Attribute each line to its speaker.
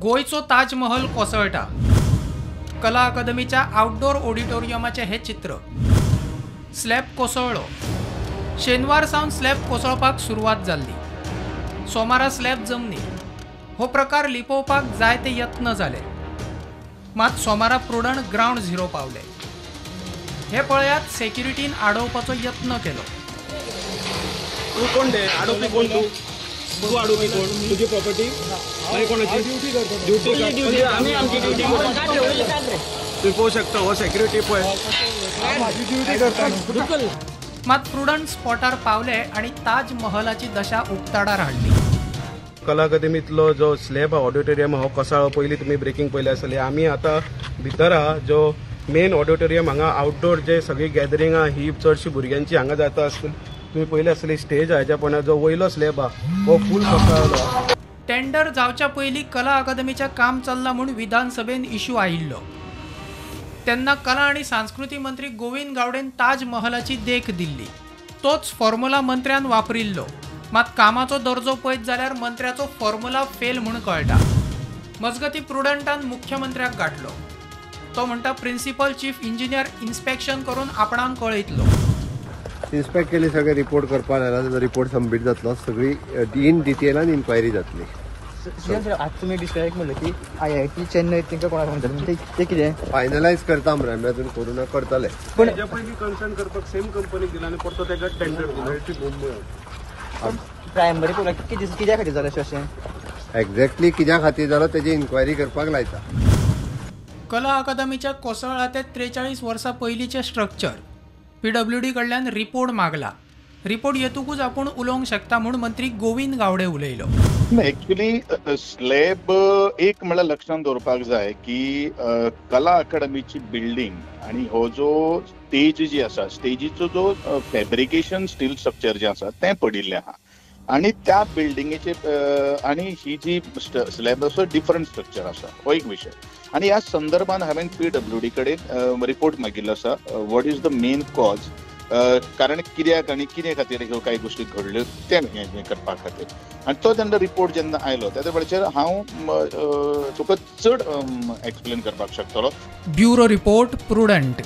Speaker 1: गोंयचो ताजमहल कोसळटा. कला अकादमीच्या आउटडोर ऑडिटोरियमाचें हें चित्र. स्लॅब कोसळ्ळो. शेनवार सावन स्लॅब कोसळपाक सुरवात जाल्ली. सोमारा स्लॅब जमनीर. हो प्रकार लिपोवपाक जायते यत्न जाले, मात सोमारा प्रुडंट ग्रावंड झिरो पावले. हे पळयात, सेक्युरिटीन आडोवपाचो यत्न केलो.
Speaker 2: तू कोण रे? आडोवपी कोण तू? तू आडोवपी कोण? तुजी प्रॉपर्टी मागीर कोणाची ड्युटी? आमी आमची ड्युटी करता. तूं पळोवंक शकता हो सेक्युरिटी पळय ड्युटी करता.
Speaker 1: मात प्रुडंट स्पॉटार पावले आनी ताजमहलाची दशा उक्ताडार हाडली.
Speaker 2: कला अकादमीतलो जो स्लॅब ऑडिटोरियम हो कोसळ्ळो. पयलीं तुमी ब्रेकिंग पळयली आसतली. आमी आतां भितर आहा. जो मेन ऑडिटोरियम हांगा आउटडोर जे सगळी गॅदरिंग आहा ही चडशी भुरग्यांची हांगा जाता आसतली. तुमी पयली आसतली स्टेज हाच्या पण जो वयलो स्लॅब आहा हो फूल कोसळ्ळो.
Speaker 1: टेंडर जावच्या पयलीं कला अकादमीचें काम चल्लां म्हूण विधानसभेन इश्यू आयिल्लो. तेन्ना कला आनी सांस्कृती मंत्री गोविंद गावडेन ताजमहलाची देख दिल्ली. तोच फॉर्म्युला मंत्र्यान वापरिल्लो. मात कामाचो दर्जो पळयत जाल्यार मंत्र्याचो फॉर्म्युला फेल म्हूण कळटा. मजगती प्रुडंटान मुख्यमंत्र्याक गाठलो. तो म्हणटा प्रिन्सिपल चीफ इंजिनियर इन्स्पेक्शन करून आपणाक कळयतलो.
Speaker 3: इन्स्पेक्ट केली, सगळे रिपोर्ट करपाक जाय जाल्यार रिपोर्ट सबमीट जातलो. सगळी इन डिटेलान इन्क्वायरी जातली.
Speaker 4: आज तुमी डिस्करेज म्हणलें की IIT Chennai तांकां कोणाक म्हणटात ते कितें
Speaker 3: फायनलायज करता मरे, आमी अजून करूं ना, करतले.
Speaker 2: पण हेच्या पयलीं कन्सर्न करपाक सेम कंपनीक दिला आनी परतो ताका टेंडर दिलो.
Speaker 4: प्रायमरी कित्या खातीर जालें अशें?
Speaker 3: एक्झॅक्टली कित्या खातीर जालो तेजी इन्क्वायरी करपाक लायता.
Speaker 1: कला अकादमीच्या कोसळ्ळा ते 43 वर्सां पयलींचें स्ट्रक्चर. PWD कडल्यान रिपोर्ट मागला. रिपोर्ट येतकूच आपूण उलोवंक शकता म्हूण मंत्री गोविंद गावडे उलयलो.
Speaker 5: एक्चुअली स्लॅब एक म्हळ्यार लक्षांत दवरपाक जाय की कला अकादमीची बिल्डींग आनी हो जो स्टेज जी आसा, स्टेजीचो जो फॅब्रिकेशन स्टील स्ट्रक्चर जें आसा तें पडिल्लें आहा आनी त्या बिल्डिंगेचे आनी ही जी स्लॅब आसा डिफरंट स्ट्रक्चर आसा, हो एक विशय. आनी ह्या संदर्भान हांवें PWD कडेन रिपोर्ट मागिल्लो आसा, what is the main cause, कारण कित्याक आनी कितें खातीर ह्यो कांय गोश्टी घडल्यो तें करपा खातीर. आनी तो जेन्ना रिपोर्ट जेन्ना आयलो त्या वेळाचेर हांव तुका चड एक्सप्लेन करपाक शकतलो.
Speaker 1: Bureau report, Prudent.